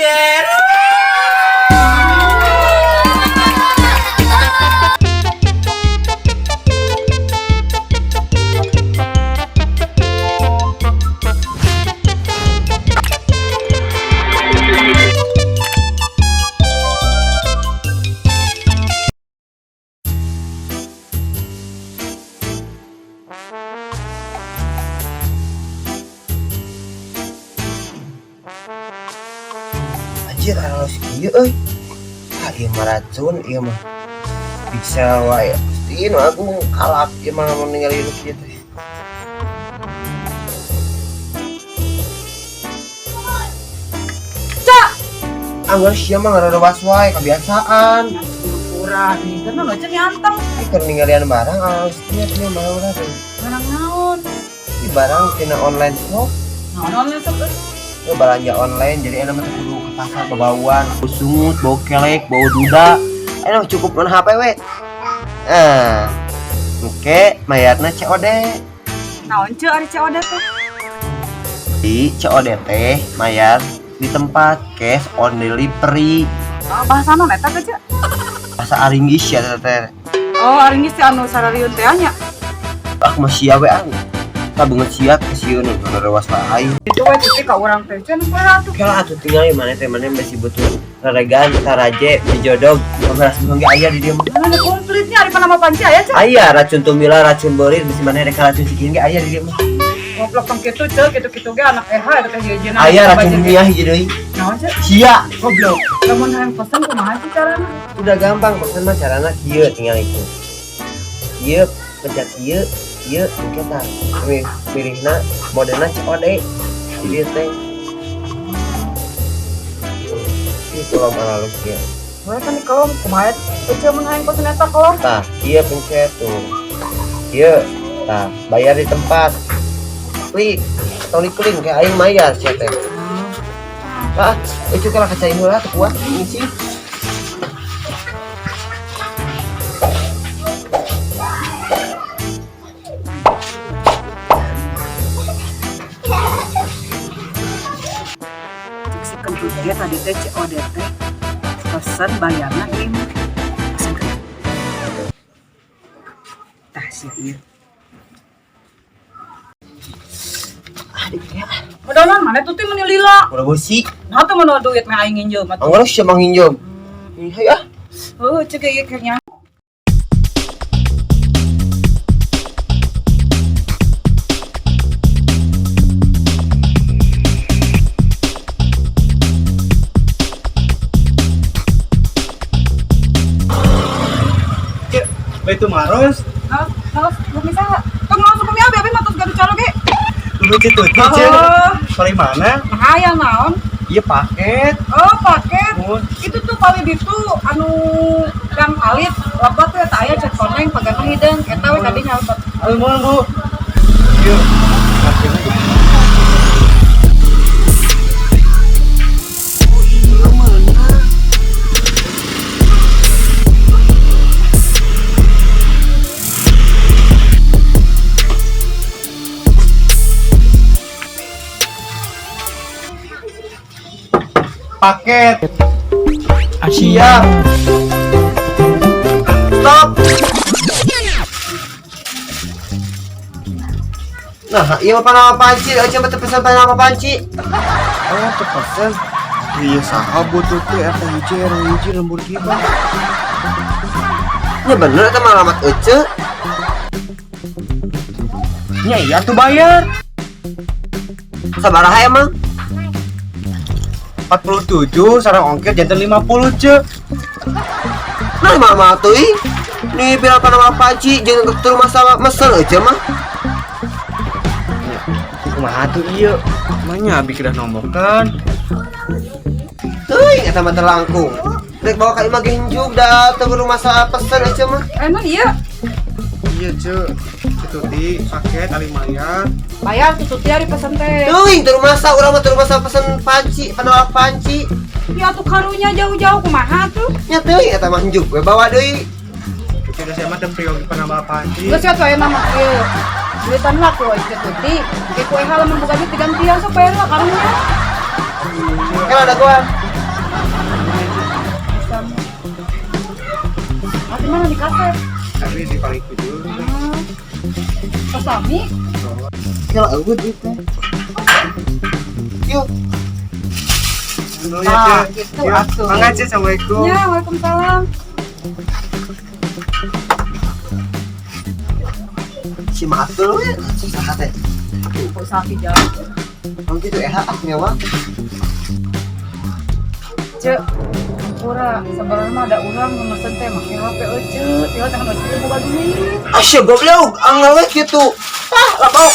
Anjir. Anjir, halus kieu euy. Ah, ieu mah racun ieu mah. Bisa wae. Pasti nu aku kalap ieu mah mun ningali nu kieu teh. Cak. Angger sia mah ngarewas wae kebiasaan. Kurang nih, karena lo cek nyanteng. Ih, keur ninggalian barang halus kieu teh mah urang teh. Barang naon? Ih, barang tina online shop. Naon online shop euy? Lu belanja online jadi enak mah teu kudu ke pasar babauan, bau sungut, bau kelek, bau duda. Enak cukup mun HP we. Ah. Oke, mayarna COD. Naon ceu ari COD teh? Di COD teh mayar di tempat, cash on delivery. Oh, bahasa naon eta teh ceu? Bahasa Aringgis ya teh. Oh, aringgis teh anu sarariun teh nya. Aku mah sia we anu. Tabungan sia ke sieun nu rewas ka aing. Itu we cuti ka urang teh ceu nu kumaha atuh. Kalau atuh tinggal di mana teh mana masih butuh raregan, taraje, dijodog, beras ge aya di dieu mah. Mana komplitnya ari panama panci aya ceu? Aya racun tumila, racun beurit, bisi mana rek racun sikin ge aya di dieu mah. Goblok tong kitu ceu, kitu-kitu ge anak eha eta teh hiji-hijina. Aya racun kimia hiji deui. Naon ceu? Sia, goblok. Lamun hayang pesen kumaha sih carana? Udah gampang pesen mah carana kieu tinggal itu. Kieu pencet kieu, kieu engke tah. Pilihna modena COD. Ieu teh. Ih, kolom analog kieu. Mana kan di kolom kumaha ceu mun hayang pesen eta kolom? Tah, kieu pencet tuh. Kieu, tah, bayar di tempat. Klik, atau diklik kayak aing mayar sia teh. Ah, itu kalau kaca ini lah teu kuat ini sih. Cek si kentut dia tadi teh COD teh pesen bayarna ieu mah. Pesen ke. Tah sia ieu. Ah, dikit ya. Modalan mana tuh teh meuni lila. Udah beusi. Nah tuh mana duit mah aing nginjem atuh. Anggar sia mah nginjem. Ih, hayu ah. Heuh cek ieu kayaknya. Cek, itu maros. Nah, nah, bumi saha? Tong naon bumi abi abi mah tos gaduh caro ge. Lu gitu, Cek. Oh, Paling mana? nah aya naon? Iya paket. Oh, paket. Mun. Itu tuh paling ditu anu gang alit lebat tuh eta aya cet koneng pagar hideung eta we kadinya lebat. Ayo mun, Bu. Yuk. Paketnya gitu. Oh iya mana? Paket. Siap. Stop. Nah, iya mah panama panci, aja mah teu pesan panama panci. Oh, teu pesen. Iya saha butuh teh RT hiji RW hiji lembur kieu. Ya bener eta mah alamat ece. Nya iya tuh bayar. Sabaraha emang? 47 sareng ongkir janten 50, Cek. Nah, mama tuh ih. Nih bila panama panci jeung ke rumah sama mesen ece mah. Kumaha tuh ieu? Manya abi kedah nombokan. Teuing eta mah terlangkung. Rek bawa ka imah ge hinjuk da teu rumah sama pesen ece mah. Emang iya Iya, Cek. Tuti paket ali mayar. bayar tuh tuti ari pesen teh. Teuing teu rumah sa urang mah teu rumah sa pesen panci, panama panci. Ya tuh karunya jauh-jauh kumaha tuh. Nya teuing eta mah hinjuk we bawa deui. Udah saya mah tem priyogi panama panci. Geus atuh aya nama ieu. Duitan lah ku ieu tuti. Ke ku eha lamun boga duit digantian sok bayar lah karunya. Kan ada gua. mana di kafe? Tapi di paling kidul. Tos lami. Kira eueuh duit teh. Yuk. Dulu ya, Nah, Cek. gitu Ya, atuh. mangga, Cek. Assalamualaikum. Ya, waalaikumsalam. Si Matul we saha teh? Kok sakit jalan. Oh gitu eh ah nyawa. Cek, pura sebenarnya mah ada urang nu mesen teh make HP euceut, tinggal tangan euceut boga duit. Asya goblok, angel we kitu. Ah, lapau.